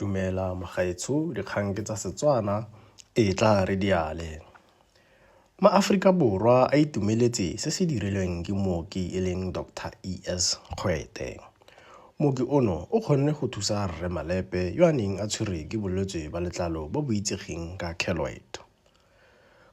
Dumela mogaetsho, dikgang ke tsa Setswana, e tla re diale. MaAforika Borwa a itumeletse se se dirilweng ke mooki e leng Doctor ES Kgwete. Mooki ono o kgonne go thusa Rre Malepe yo a neng a tshwerwe ke bolwetse ba letlalo bo bo itsegeng ka keloid.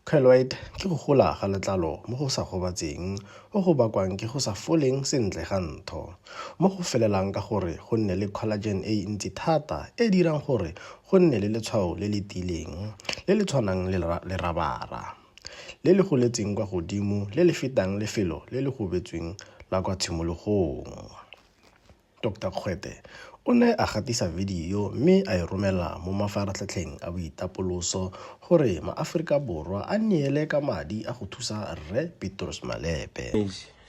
Keloid ke go gola ga letlalo mo go sa gobatseng go go bakwang ke go sa foleng sentle ga ntho, mo go felelang ka gore go nne le collagen e ntsi thata e e dirang gore go nne le letshwao le le tiileng le le tshwanang le lerabara le le goletseng kwa godimo le le fetang lefelo le le gobetsweng la kwa tshimologong. Doctor Kgwete o ne a gatisa vidio mme a e romela mo mafaratlhatlheng a boitapoloso gore maAforika Borwa a neele ka madi a go thusa Rre Petrus Malepe.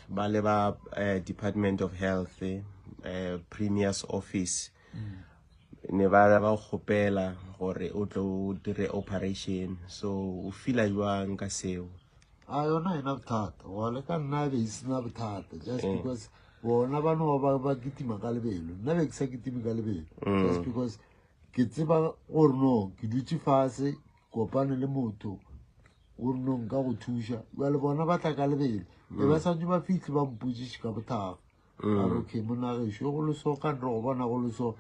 Ba le ba Department of Health, Premier's Office, ne ba ba kgopela gore o tlo o dire operation, so o feela jwang ka seo? A yona ena bothata wa le ka nna be e sena bothata, just because bona ba no ba kitima ka lebelo, nna be ke sa kitime ka lebelo, just because ke tseba gore no ke dutse fase, kopane le motho gore no nka go thuša. Jale bona ba tla ka lebelo e ba santse ba fitlhe ba mpotsiše ka bothaga, a re, "Okay, monagešo, go le so ka re go bona go le so,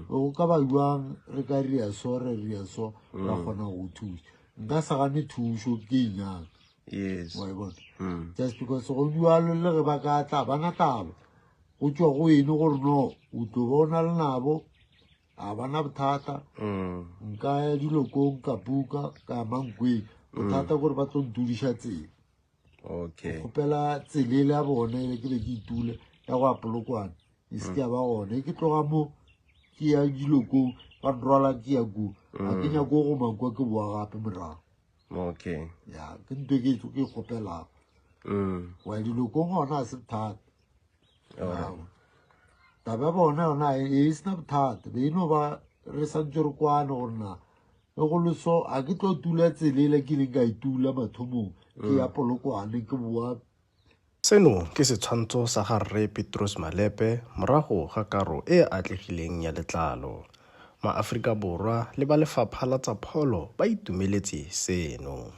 go ka ba jwang re ka ria so, re ria so, ra kgona go thuša?" Nka sa gane thušo ke e nyaka. Wa e bona, just because go jalo le ge ba ka tla bana taba go tswa go ene gore no o tlo bona le nabo a bana bothata. Nka ya dilokong ka buka ka ya Mankweng, bothata gore ba tlo ntudiša tsela. Kgopela tselele ya bone ele ke be ke itule ya go ya Polokwane e se ke ya ba gona e ke tloga mo ke ya dilokong ba nrwala ke ya ko, ga ke nyako go Mankwa ke boa gape morago. Ya ke ntho e ke kgopelago wa dilokong gona a se bothata. Taba ya bona yona e sena bothata, be e no ba re santse re kwane gore na le go le so a ke tlo tula tselele ke ileng ka e tula mathomong ke ya Polokwane ke boa. Seno ke setshwantsho sa ga Rre Petrus Malepe morago ga karo e e atlegileng ya letlalo. MaAforika Borwa le ba Lefapha la tsa Pholo ba itumeletse seno.